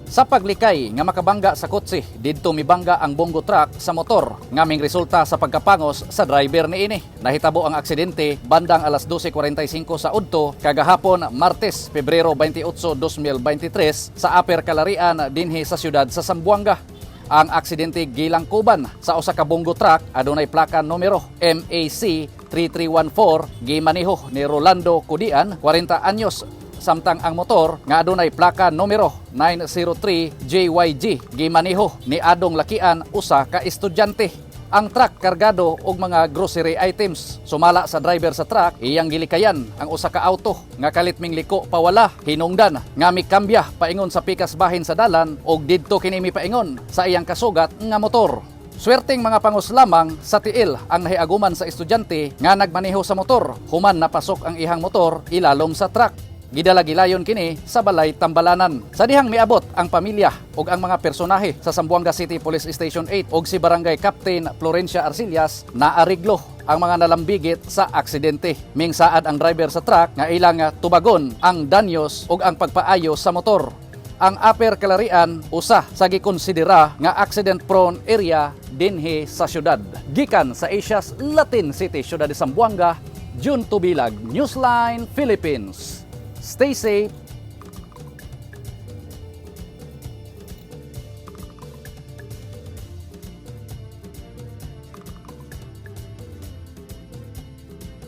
Sa paglikay nga makabangga sa kotse, didto mibangga ang bongo truck sa motor nga ming resulta sa pagkapangos sa driver niini. Nahitabo ang aksidente bandang alas 12:45 sa udto kagahapon, Martes, Pebrero 28, 2023, sa Upper Calarian dinhi sa siyudad sa Zamboanga. Ang aksidente gilangkuban sa usa ka bongo truck adunay plaka numero MAC 3314, gimaniho ni Rolando Cudian, 40 anyos, samtang ang motor nga adunay plaka numero 903 JYG gimaniho ni Adong Lakian, usa ka estudyante. Ang truck kargado og mga grocery items. Sumala sa driver sa truck, iyang gilikayan ang usa ka auto nga kalit mingliko pawala hinungdan nga mikambya paingon sa pikas bahin sa dalan og didto kini mipaingon sa iyang kasugat nga motor. Swerteng mga pangos lamang sa tiil ang nahiaguman sa estudyante nga nagmaneho sa motor human napasok ang ihang motor ilalom sa truck. Gidala gilayon kini sa balay Tambalanan. Sa dihang miabot ang pamilya ug ang mga personahe sa Zamboanga City Police Station 8 ug si Barangay Captain Florencia Arcillas, naariglo ang mga nalambigit sa aksidente. Mingsaad ang driver sa truck nga ilang tubagon ang danyos ug ang pagpaayo sa motor. Ang Upper Calarian usa sa gikonsidera nga accident prone area dinhi sa syudad. Gikan sa Asia's Latin City, Syudad de Zamboanga, June Tubilag, Newsline Philippines. Stay safe.